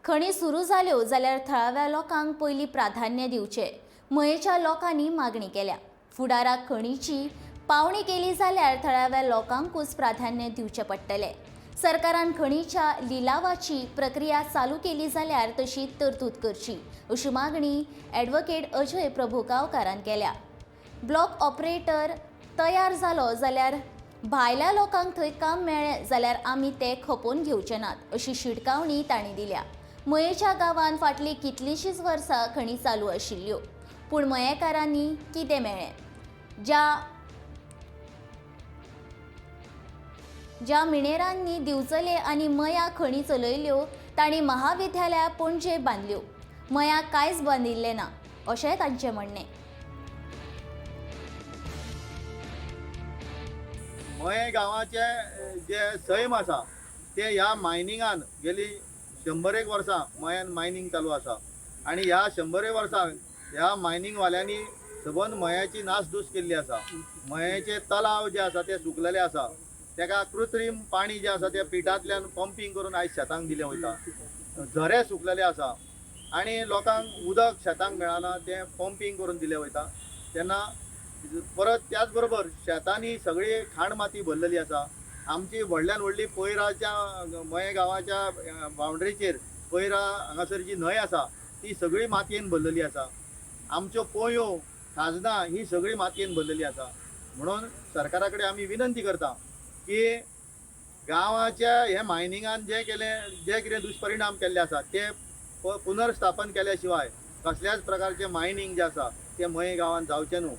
खणी सुरू जाल्यो जाल्यार थळाव्या लोकांक पयलीं प्राधान्य दिवचें मयेच्या लोकांनी मागणी केल्या. फुडाराक खणीची पावणी केली जाल्यार थळाव्या लोकांकूच प्राधान्य दिवचें पडटलें. सरकारान खणीच्या लिलावाची प्रक्रिया चालू केली जाल्यार तशी तरतूद करची अशी मागणी ॲडव्होकेट अजय प्रभू गांवकारान केल्या. ब्लॉक ऑपरेटर तयार जालो जाल्यार भायल्या लोकांक थंय काम मेळ्ळें जाल्यार आमी ते खपोवन घेवचे नात अशी शिटकावणी तांणी दिल्या. मयेच्या गांवांत फाटलीं कितलींशींच वर्सां खणी चालू आशिल्ल्यो, पूण मयेकारांनी कितें मेळ्ळें? ज्या मिनेरांनी दिवचले आनी मया खणी चलयल्यो तांणी महाविद्यालया पणजे बांदल्यो, मया कांयच बांदिल्लें ना अशें तांचें म्हणणें. मये गांवाचे जे सैम आसा ते ह्या मायनिंगान गेली 101 वर्सां मयान मायनींग चालू आसा आनी ह्या 101 वर्सां ह्या मायनिंगवाल्यांनी सबंद मयाची नासधूस केल्ली आसा. मयेचे तलाव जे आसा ते सुकलेले आसा, तेका कृत्रीम पाणी जें आसा तें पिटांतल्यान पंपींग करून आयज शेतांक दिलें वयता. झरे सुकलेले आसा आनी लोकांक उदक शेतांक मेळना, तें पंपींग करून दिलें वयता. तेन्ना परत त्याच बरोबर शेतांनी सगळी खाण माती भरलेली आसा. आमची व्हडल्यान व्हडली पयराच्या मये गांवाच्या बाउंड्रीचेर पयरा हांगासर जी न्हंय आसा ती सगळी मातयेन भरलेली आसा. आमच्यो पोंयो खाजनां ही सगळी मातयेन भरलेली आसा. म्हणून सरकारा कडेन आमी विनंती करता की गांवाच्या हे मायनिंगान जे केले जे कितें दुश्परिणाम केल्ले आसा ते पुनर्स्थापन केल्या शिवाय कसल्याच प्रकारचें मायनींग जें आसा तें मये गांवांत जावचें न्हू.